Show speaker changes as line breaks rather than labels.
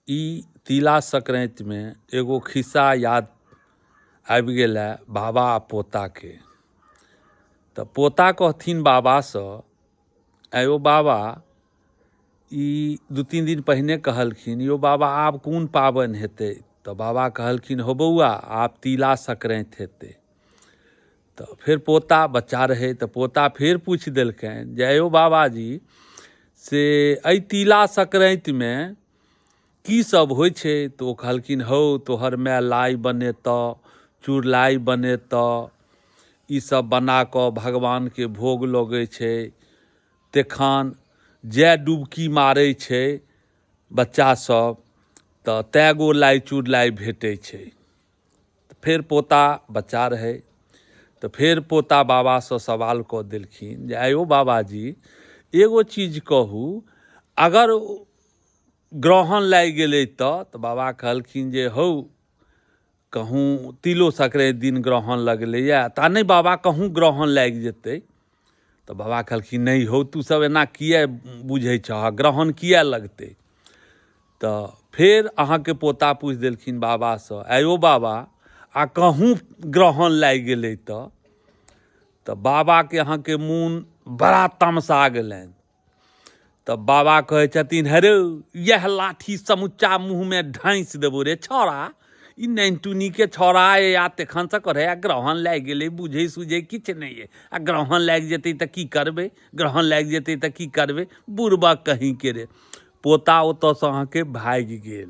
ई तिला संक्रान्तिमे एगो खिस्सा याद आबि गेलए बाबा आ पोताके। तऽ पोता कहथिन बाबासँ, आँय यौ बाबा, ई 2-3 दिन पहिने कहलखिन, यौ बाबा आब कोन पाबनि हेतै? तऽ बाबा कहलखिन, हौ बौआ, आब तिला संक्रान्ति हेतै। तऽ फेर पोता बच्चा रहै, तऽ पोता फेर पूछि देलकनि जे यौ बाबाजी, से एहि तिला संक्रान्तिमे की सब होइ छै? तऽ ओ कहलखिन, हौ तोहर माय लाइ बनेतऽ, चुड़लाइ बनेतऽ, ई सब बना कऽ भगवानके भोग लगै छै। तखन जै डुबकी मारै छै बच्चा सब तऽ तै गो लाइ चुड़लाइ भेटै छै। फेर पोता बच्चा रहै, तऽ फेर पोता बाबासँ सवाल कऽ देलखिन जे आइयो बाबाजी, एगो चीज कहू, अगर ग्रहण लागि गेलै तऽ बाबा कहलखिन जे हौ, कहूँ तिलो संक्रान्ति दिन ग्रहण लगलैए तऽ नहि बाबा, कहूँ ग्रहण लागि जेतै? तऽ बाबा कहलखिन, नहि हौ, तू सब एना किए बुझै छह, ग्रहण किए लगतै? तऽ फेर अहाँके पोता पूछि देलखिन बाबासँ, आयो बाबा, आ कहूँ ग्रहण लागि गेलै तऽ बाबाके अहाँके मोन बड़ा तमसा गेलनि। तऽ बाबा कहै छथिन, हे रौ, इएह लाठी समुच्चा मुँहमे ढाँसि देबौ रे छौड़ा, ई नैनटुनीके छौड़ा अइ आ तखनसँ कहै आ ग्रहण लागि गेलै, बुझै सुझै किछु नहि अइ, आ ग्रहण लागि जेतै तऽ की करबै? ग्रहण लागि जेतै तऽ की करबै? बुड़बक कहीँके रे। पोता ओतऽसँ अहाँके भागि गेल।